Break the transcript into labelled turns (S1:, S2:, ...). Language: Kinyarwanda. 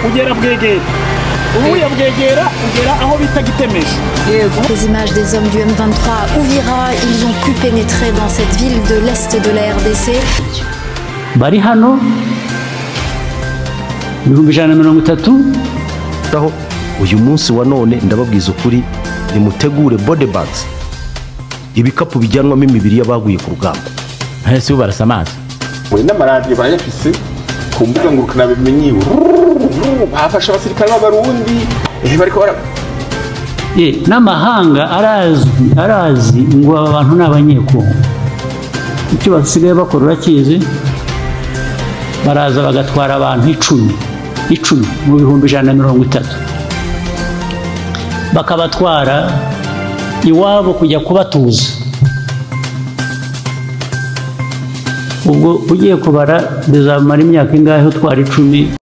S1: Ugera Bwegera, uvuye Bwegera ugera aho bita Gitemesho.
S2: Les images des hommes du M23 à Uvira, ils ont pu pénétrer dans cette ville de l'est de la RDC.
S3: Bari hano 130,000.
S4: Aho uyu munsi wa none, ndababwiza ukuri, nimutegure body bags, ibikapu bijyanwamo imibiri y'abaguye ku rugamba.
S5: Ntese ubu barasa amazi.
S6: Muri n'amaradiyo barayafise, ku mbuga ngurukanabumenyi bafashe abasirikare b'Abarundi, bariko bara
S3: N'amahanga arazwi, arazi ngo aba bantu ni Abanyekongo. Icyo basigaye bakora urakizi? Baraza bagatwara abantu 10, 10 mu 130,000, bakabatwara iwabo kujya kubatuza. Ubwo ugiye kubara bizamara imyaka ingahe utwara 10?